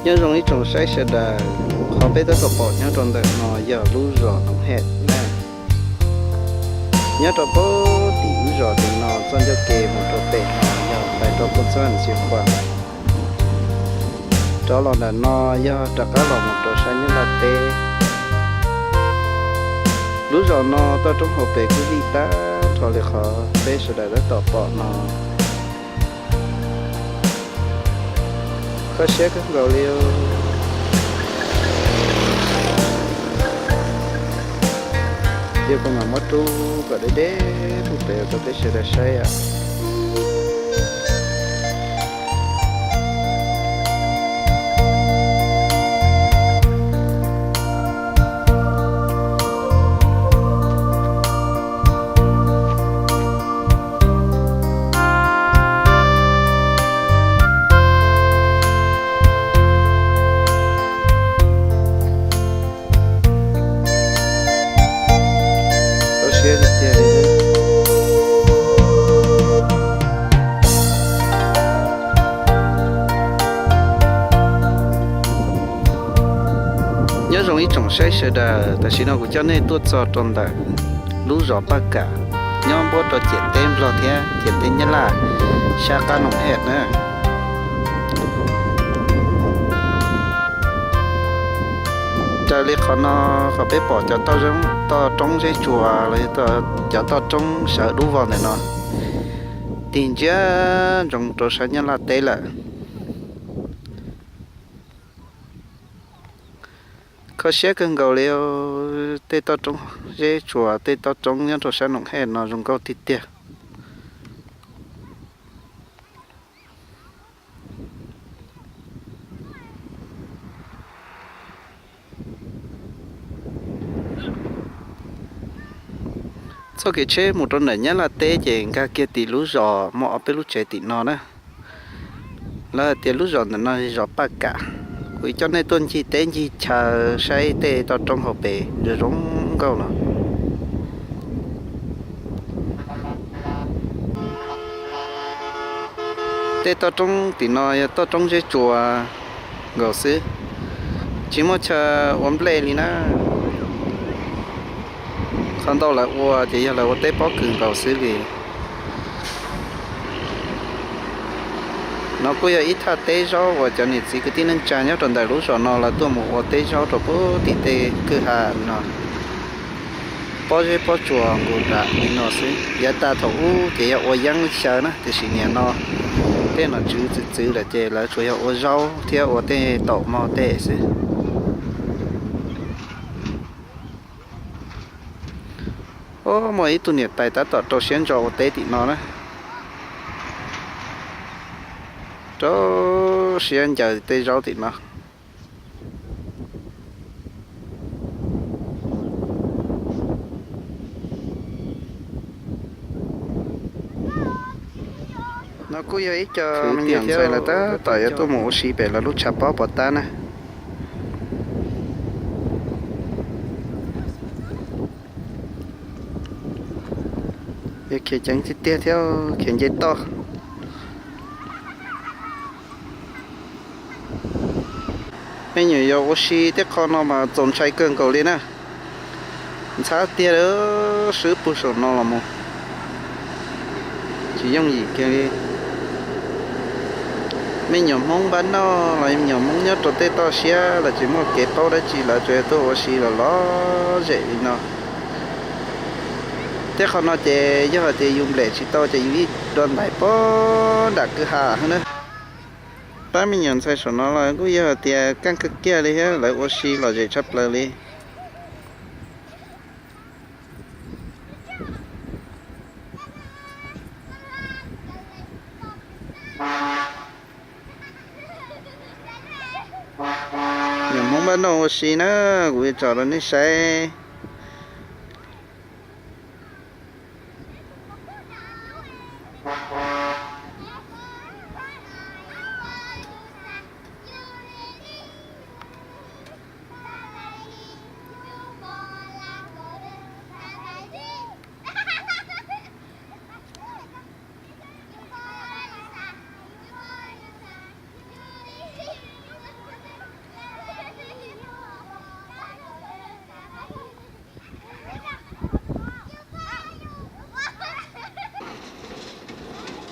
Nyob zoo ib tsoom saib sawv daws, qhov peb tab tom pom nyob rau ntawm no yog lub zos Noom Hej na. Nyob rau pem tim lub zos ntawm no txoj ncauj ke mus rau pem no yog pais rau pem txoj ntxhia qhuas. Rov los ntawm no yog rov qab los mus rau sab Nyab Laj teb. Lub zos no toj roob hauv pes kuj vij tag nrho li qhov peb sawv daws tab tom pom no. Kho siab kawg nkaus li. Cia kuv mam muab rub kom deb deb rau pem rau peb sawv daws saib os. Kho siab tiag tiag li. Nyob zoo ib tsoom saib sawv daws, tam sim no kuv coj nej tuaj txog rau ntawm lub zos Paj Kam, nyob npuab rau ciam teb Nplog thiab ciam teb Nyab Laj, sab qab Noom Hej na. Raws li qhov no, qhov peb pom cov toj roob zeb tsuas los yog cov toj roob sawv dub vog ntawm no tig ntsia ntsoov rau sab Nyab Laj teb lawm. Kho siab kawg nkaus li, tej toj roob zeb tsuas, tej toj roob nyob rau sab Noom Hej no zoo nkauj tiag tiag. Txoj kev tsheb mus rau ntawm Nyab Laj teb ces nkag kiag tim lub zos muaj ob peb lub tsev tim no na. Lawv hais tias lub zos ntawm no zos Paj Kam. Kuv coj nej tuaj ncig teb ncig chaw saib tej toj roob hauv pes zoo zoo nkauj no. Tej toj roob tim no yog toj roob zeb tsuas nkaus xwb, tsis muaj chaw ua nplej li na. Qhov ntau lawv ua ces yog lawv ua teb pob kws nkaus xwb li. No kuj yog ib thaj teb zaub uas cov niam txiv kwv tij neej tsa nyob rau ntawm lub zos no lawv tuaj mus ua teb zaub rau puag tim tej kwj ha no. Pob zeb pob tsuas nqus nram li no xwb. Yav tas thaum ub ces yog ua yeeb xyaw na, tiam sis nim no tej nom tswv txwv txwv lawm ces lawv tsuas yog ua zaub thiab ua tej taum mog tej xwb. Muaj ib tug niam tais tab tom rau siab ntso ua teb tim no na. Rau siab ncaws tej zaub tim no. No kuj yog ib co me nyuam ntxhais lawv tab tom yuav tuaj mus ua si pem lawv lub tshav pob pov tab na. Yog khiav ceev tiag tiag thiab khiav nce toj. Me nyuam yaus ua si tej qho no mas txaus ntshai kawg nkaus li na. Ntxhab tiag li, swb puag saum no los mus. Tsis yooj yim kiag li. Me nyuam Hmoob npab noj los me nyuam Hmoob nyob rau tej toj siab los tsis muaj kev paub dab tsi, lawv tsuas yog tuaj ua si los lom zem li no. Tej qho no ces yog hais tias yus nplem tsis tau ces yus yeej dua ntais puag nram kwj ha xwb na. Pab me nyuam ntxhais saum no los kuj yog hais tias kaj kawg kiag li thiab, lawv ua si lom zem tshaj plaws li. Nyuam Hmoob npab noj ua si na, kuv yuav tsom rau nej saib.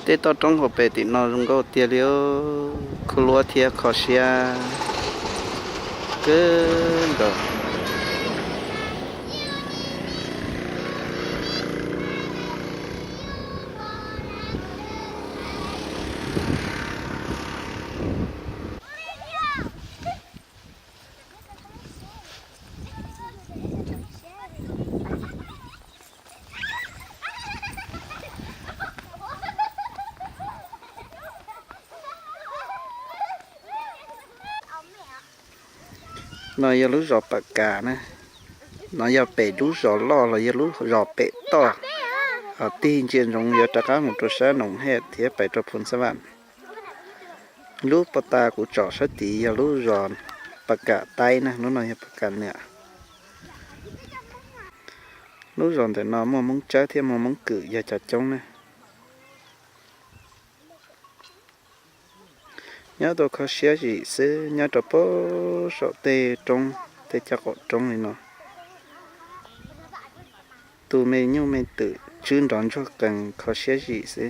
Tej toj roob hauv pes tim no zoo nkauj tiag li, khuv luab thiab kho siab kawg nkaus. No yog lub zos Pam Kam na. No yog pem lub zos loj los yog lub zos pem toj. Tig ntsia ntsoov yuav rov qab mus rau sab Noom Hej thiab pais rau Phoos Xab Vam. Lub pov tas kuv tsom sab tid yog lub zos Pam Kam Taib na, lub no yog Pam Kam Nwm. Lub zos ntawm no muaj Hmoob Tsawb thiab muaj Hmoob Kwm yog cov coob na. Nyob tau kho siab zim xwb, nyob rau pem saum tej roob tej caj qaum roob li no. Tu me nyuj me twm tswb nrov ntsuag qees kho siab zim xwb.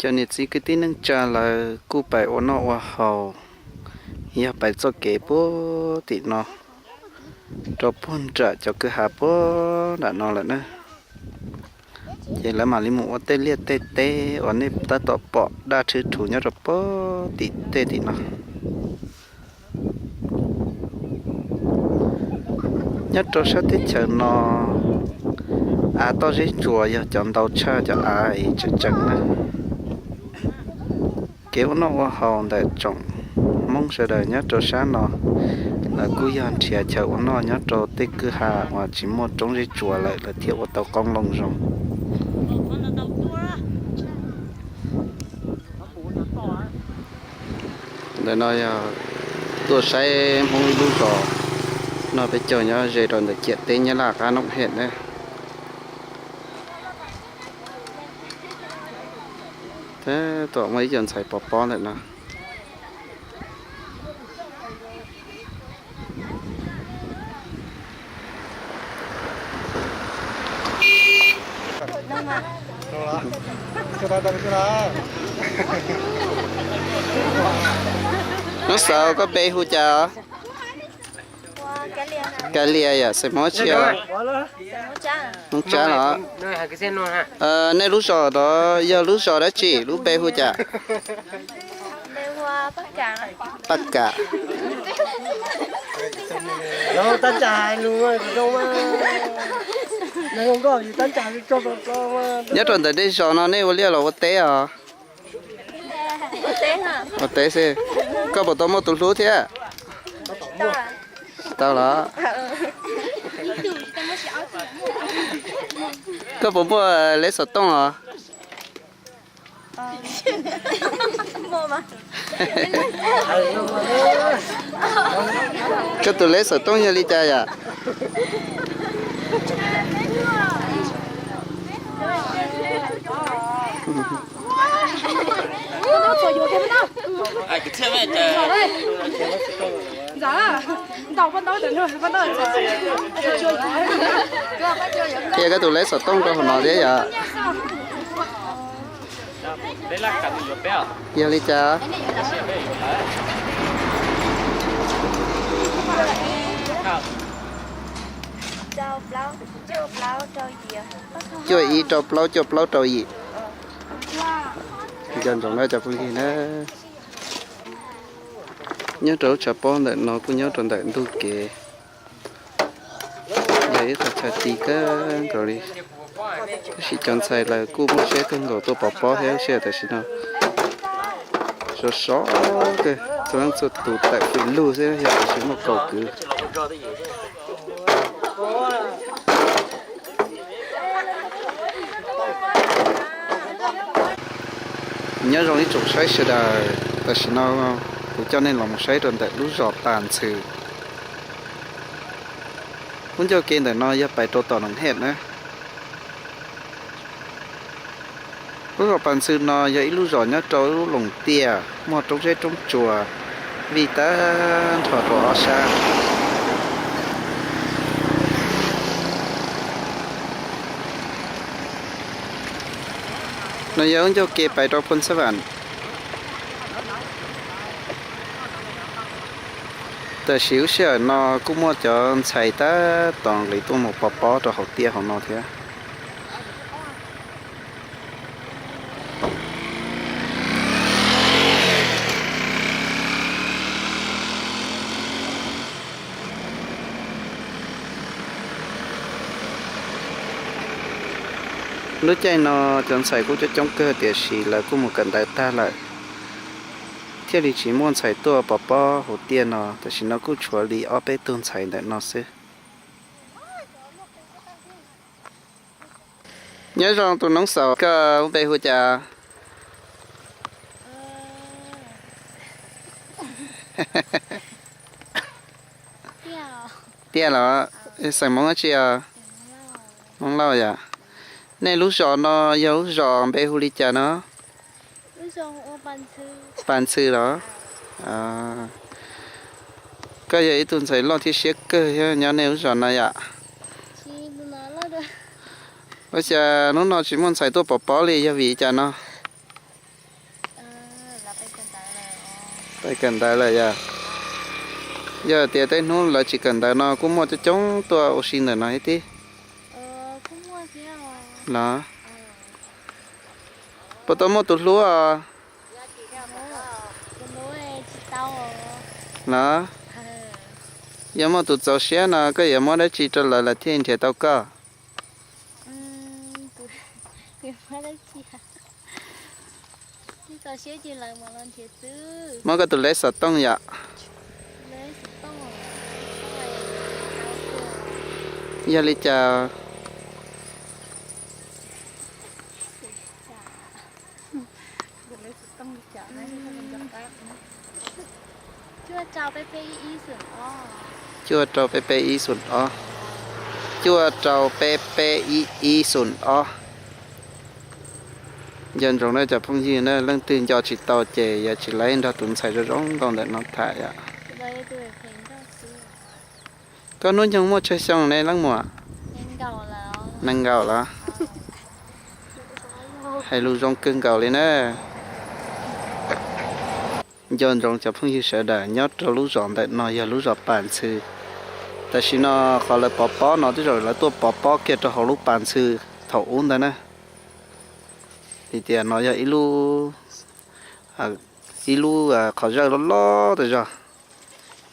Cov niam txiv kwv tij neej tsa lawv kuj pais ua noj ua haus, yog pais txoj kev puag tim no rau puag nram cov kwj ha puag nram no lawm na. Ces lawv mam li mus ua tej liaj tej teb uas nej tab tom pom daj rhwv rhuv nyob rau puag tim tej tim no. Nyob rau sab teb chaws no, av toj zeb tsuas yog cov ntau tshaj cov av tseem tseem na. Kev ua noj ua haus ntawm tsoom Hmoob sawv daws nyob rau sab no, lawv kuj yog nrhiav chaw ua noj nyob rau tej kwj ha uas tsis muaj roob zeb tsuas lawm lawv thiaj ua tau qoob loo zoo. Ntawm no yog tuaj saib Hmoob ib lub zos, no peb caug nyob ze rau ntawm ciam teb Nyab Laj qab Noom Hej na. Tab tom muaj ib co ntxhais pov pob ntawm no. Lub xaus koj npe hu cas? Kais Lias yom, xeem Hmoob tsi os? Hmoob Tsab los? Nej lub zos tod yog lub zos dab tsi, lub npe hu cas? Paj Kam. Nyob rau ntawm nej zos no nej ua liaj los ua teb os? Ua teb xwb. Koj puas tau muaj tus hlub thiab? Tau los? Koj puas muaj leb xov tooj os? Koj tus leb xov tooj yog li cas yom? Qhia koj tus leb xov tooj rau hauv no thiab yom? Yog li cas? Cuaj ib rau plaub cuaj plaub rau yim. Nco ntsoov lawm cov phooj ywg na. Nyob rau lub tshav pob ntawm no kuj nyob rau ntawm ntug kev. Yog ib qho chaw ti kawg nkaus li. Tab sis cov ntxhais lawv kuj muaj siab kawg nkaus tuaj pov pob thiab, sij hawm tam sim no sov sov kawg, txhua leej txhua tus tawm fwm lug xwb, yog tam sim muaj kaum kwv. Nyob zoo ib tsoom saib sawv daws, tam sim no kuv coj nej los mus saib rau ntawm lub zos Pas Ntxhw. Lub ncauj ke ntawm no yog pais rau tom Noom Hej na. Lub zos Pas Ntxhw no yog ib lub zos nyob rau lub loos tiaj muaj roob zeb roob tsuas. Vij tag nrho rau ob sab. No yog lub ncauj ke pais rau Phoo Xab Vam. Tam sim lub sij hawm no kuj muaj cov ntxhais tab tom nqis tuaj mus pov pob rau hauv tiaj hauv no thiab. Lub caij no cov ntxhais kuj coob coob kawg tiam sis lawv kuj mus kawm ntawv tag lawm, thiaj li tsis muaj ntxhais tuaj pov pob hauv tiaj no. Tam sim no kuj tshuav li ob peb tug ntxhais ntawm no xwb. Nyob zoo tus noob xaus, koj lub npe hu cas? Tiaj los? Xeem Hmoob dab tsi os? Hmoob Lauj yom. Nej lub zos no yog lub zos npe hu li cas no? Pas Ntxhw los? Koj yog ib tug ntxhais loj thiab siab kawg thiab nyob nej lub zos no yom. Ua cas hnub no tsis muaj ntxhais tuaj pov pob li yog vim cas no? Pais kawm ntawv lawm yom. Yog tias tej hnub lawv tsis kawm ntawv no kuj muaj coob coob tuaj ua si ntawm no thiab tib. Los, puas tau muaj tus hlub os? Los, yog muaj tus txaus siab no koj yuav muab dab tsi rau lawv lawv thiaj nrhiav tau koj? Muab koj tus leb xov tooj yom. Yog li cas? Cuaj rau peb peb ib xoom ob. Cuaj rau peb peb ib ib xoom ob. Nco ntsoov na cov phooj ywg na, leej twg nco tsis tau ces yog tsis laib nrog tus ntxhais zoo zoo nkauj ntawm no tham yom. Koj hnub nyoog muaj tsawg xyoo ne leej muam? Nees nkaum los? Hais lus zoo kawg nkaus li na. Nco ntsoov cov phooj ywg sawv daws, nyob rau lub zos ntawm no yog lub zos Pas Ntxhw. Tam sim no qhov lawv pov pob no tej zaum lawv tuaj pov pob kiag rau hauv lub Pas Ntxhw thaum ub ntawd na. Vim tias no yog ib lub, ib lub qhov zawj loj loj tas zog.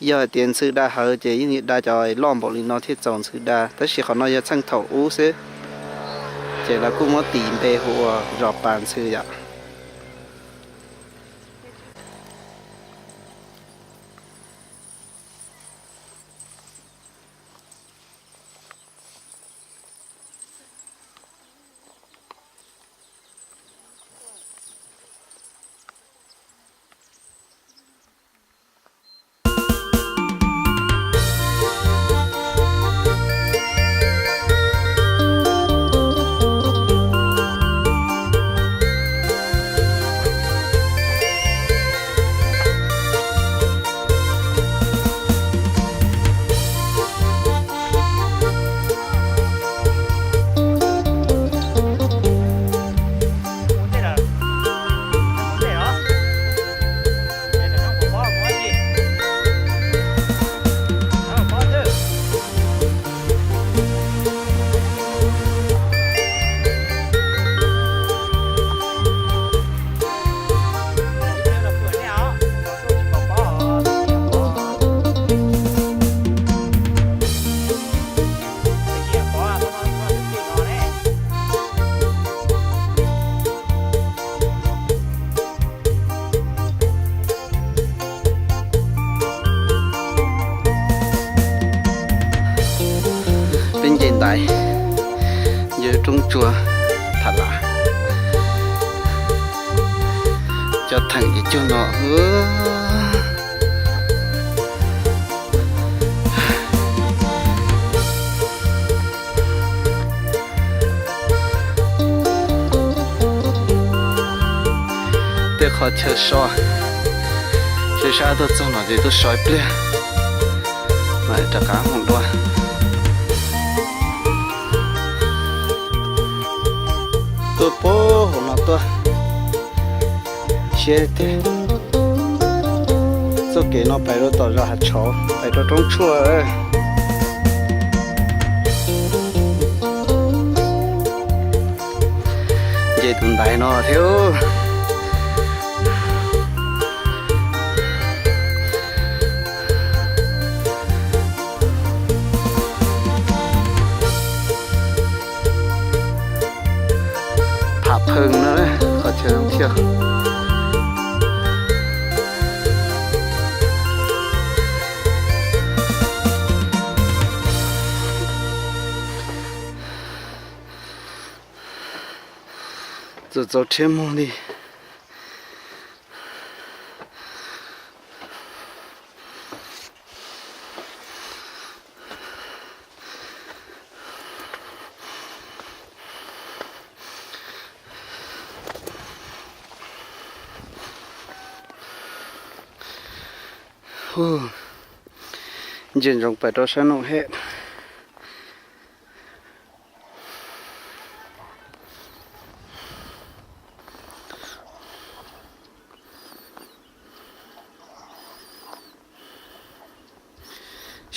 Yog hais tias Ntxhw Da hawv ces yeej da cov loj npaum li no thiaj txaus Ntxhw Da, tab sis qhov no yog txheej thaum ub xwb, ces lawv kuj muab tis npe hu ua zos Pas Ntxhw yom. Peb nce ntaiv, yog roob tsuag tham las, cov theem ces cuag no. Tej qhov chaw so, Peb sab tuaj txog no ces tuaj so ib pliag, mam rov qab mus dua. Tuaj puag hauv no tuaj, siab tiag. Txoj kev no pais rau tom zos Hav Tshauv, pais rau Roob Tshuaj. Nce tus ntaiv no thiab. Pham Pheej no, qhov chaw zoo thiab. Txaus txaus rhiab muag li. Ntsia ntsoov pais rau sab Noom Hej.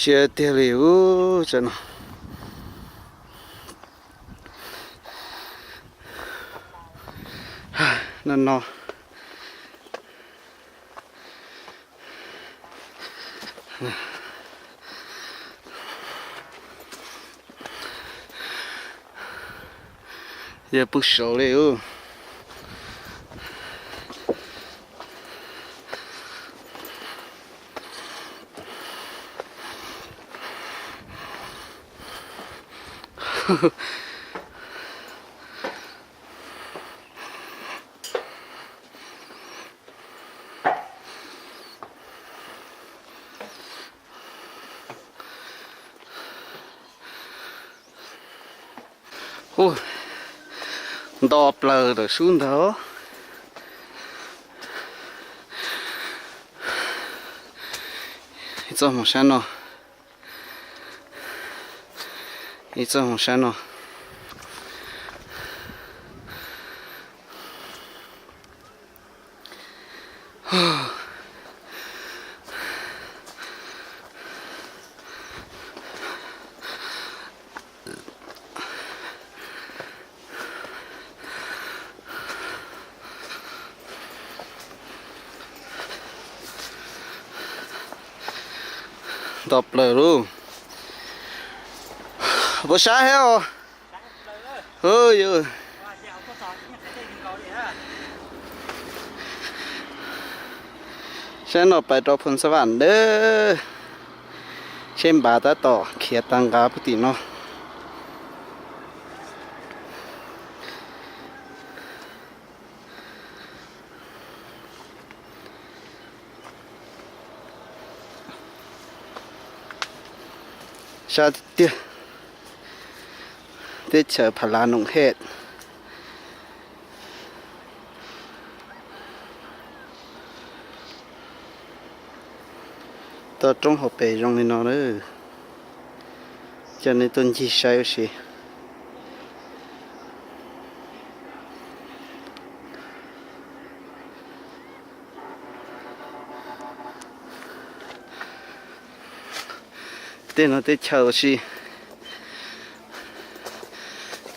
Siab tiag li ub, tam no. No no. Yog pw saud li ub. Ub, nto plaws lawm sub ntag. Ib txoj hmoov sab no, ib txoj hmoov sab no. Nto plaws lauj. Puas sab thiab os? Sab no pais rau Phoos Xab Vam dawb, seb npav tab tom khiav tag nqav puag tim no. Sab tiag, teb chaws Pha La Noom Hej. Toj roob hauv pes zoo li no lawm, coj nej tuaj ncig saib ua si. Tej no teb chaws ua si,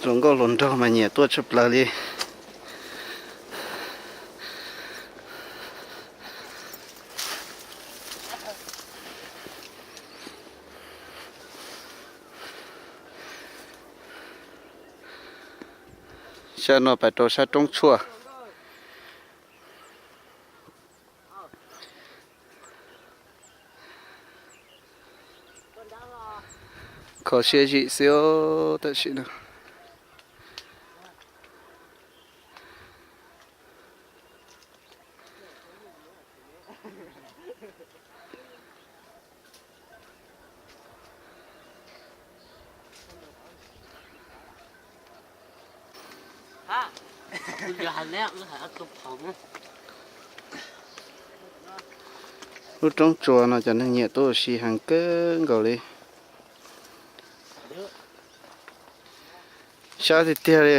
hluas nkauj hluas nraug mas nyiam tuaj tshaj plaws li. Sab no pais rau sab Roob Tshuaj. Kho siab zim xwb tam sim no. Lub roob tsuas no cov neeg nyiam tuaj ua si heev kawg nkaus li. Sab tiag tiag li.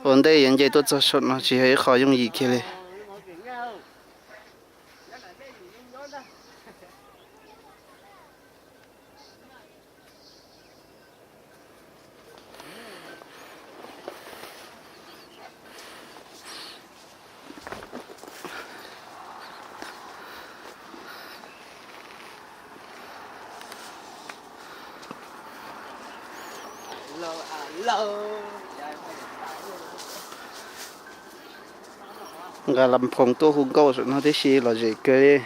Ua ntej yuav nce tuaj txog saum no tsis yog ib qho yooj yim kiag li. Nqa las phoos tuaj hu nkauj saum no tib si lom zem kawg li.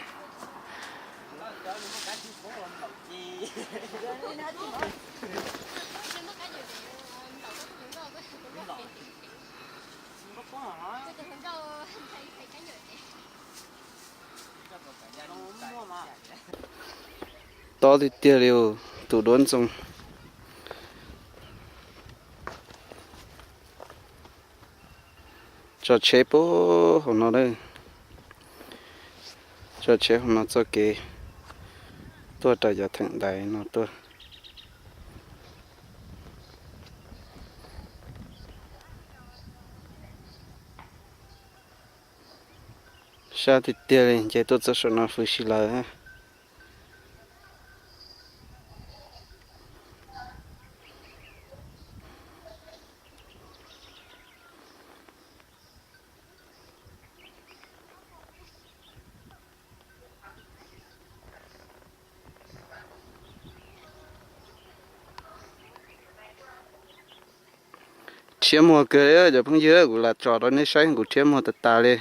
Tob tiag tiag li tus duab ntxoo. Tso tsheb puag hauv no lawm. Tso tsheb hauv no txoj kev tuaj rau cov theem ntaiv no tuaj. Sab tiag tiag li, nce tuaj txog saum no hwv si lawm. Rhiab muag kawg li cov phooj ywg, kuv lam tso rau nej saib kuv rhiab muag tas tas li.